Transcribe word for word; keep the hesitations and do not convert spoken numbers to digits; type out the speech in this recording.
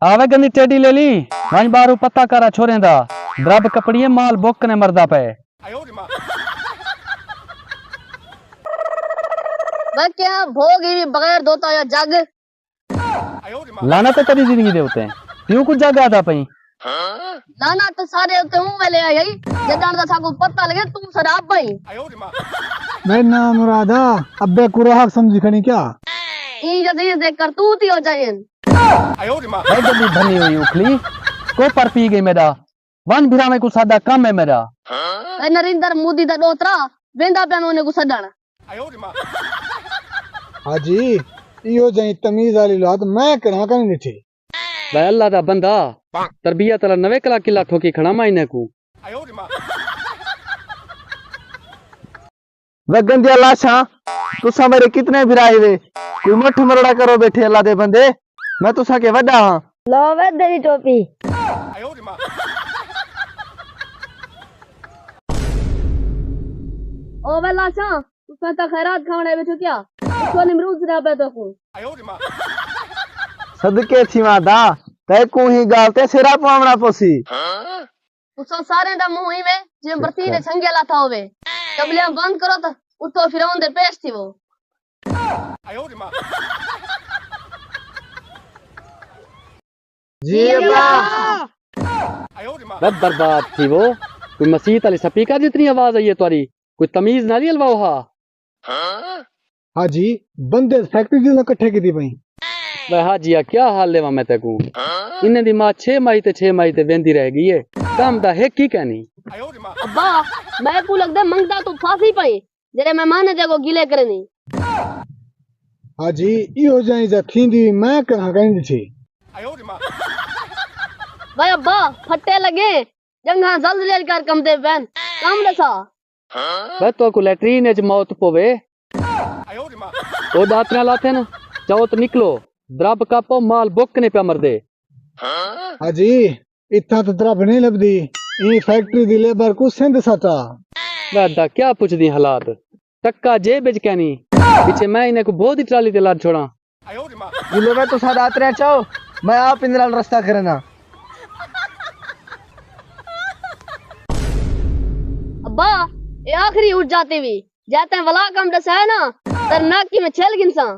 آوے گندی ٹیڈی لیلی، ونڄ ٻاہروں پتہ کرا چھوریں دا، درب کپڑیے مال بک کنے مردا پئے۔ میں کیا بھوگ ہی بغیر دھوتا ہویا جگ۔ لعنت ہے تیݙی زندگی دے اتے، پیو کوں جگ آہدا پئیں۔ لعنت سارے اتے اوں ویلے آئی ہئی جݙݨ دا ساکوں پتہ لڳے توں ساݙا ابا ہئیں۔ میں نامرادا، ابے کوں راہک سمجھی کھڑیں کیا؟ ایں یزید دے کرتوت ہی او جاہیں۔ اے گݙی بھنی ہوئی اکھلی، کوپر پی ڳئی میݙا، ونڄ بھراویں کوں ساݙا کم ہے میݙا۔ اے نریندر مودی دا ݙوہترا، ویندا پیاں میں انہیں کوں سݙݨ۔ حاجی، ایہو جہیں تمیز آلی اولاد میں کݙاں کائنی ݙٹھی۔ وے اللہ دا بندہ، تربیت آلا نویکلا قلعہ ٹھوکی کھڑا میں انہیں کوں۔ وے گندیاں لاشاں، تساں میݙے کتنے بھرا ہیوے، کوئی مٹھ مرڑا کرو ٻیٹھے اللہ دے بندے، میں تساں کے وݙا ہاں۔ لو وے تیݙی ٹوپی۔ او وے لاشاں، تساں تاں خیرات کھاوݨ آئے ٻیٹھو کیا؟ اتھوں نمرود سݙا پئے تہاکوں۔ صدقے تھیواں دا، تیکوں ایں ڳالھ تے سرا پواوݨا پوسی۔ تساں ساریں دا منہ ایویں جیویں برسین اچ سنگیل آتھا ہووے۔ چٻلیاں بند کرو تاں اتھوں فرعون دے پیش تھیوو۔ جی ابا۔ بد برباد تھیوو۔ کوئی مسیت آلے سپیکر جتنی آواز آئی ہے تہاݙی؟ کوئی تمیز نال ہی الواؤ ہا۔ حاجی، بندے فیکٹری دی نہ کٹھے کیتی پئیں۔ وے حاجیا کیا حال لیواں میں تیکوں؟ انہیں دی ماء چھ ماہی تے چھ ماہی تے ویندی رہ ڳئی ہے، کم دا ہک ہی کینی۔ ابا، میکوں لڳدے منگتاں توں پھاسی پئی جیڑھے مہمانیں دے اڳوں گلے کریندی۔ حاجی، ایہو جہیں جا تھیندی میں کݙاں کائنی ݙٹھی۔ وے ابا، پھٹے لڳے، ڄنگھاں زلزلے کر کمدے پئن، کم ݙسا۔ بس تہاکوں لیٹرین اچ موت پووے۔ او ݙاتریاں لاتھن، چوت نکلو، درب کپو، مال بک کنے پیا مردے۔ حاجی، اتھاں تاں درب نئیں لبھدی، ایں فیکٹری دی لیبر کوں سندھ سٹا۔ ݙاڈا کیا پچھدیں حالات، ٹکا جیب اچ کینی، پچھے میں انہیں کوں بھو دی ٹرالی تے لاد چھوڑاں۔ جلے میں تساں ݙاتریاں چاؤ، میں آپ ایندے نال رستہ کرینداں۔ ابا، اے آخری اٹھ جاتے وی، جے تیں ولا کم ݙسائے نا، تیݙے ناکی میں چھل گھنساں۔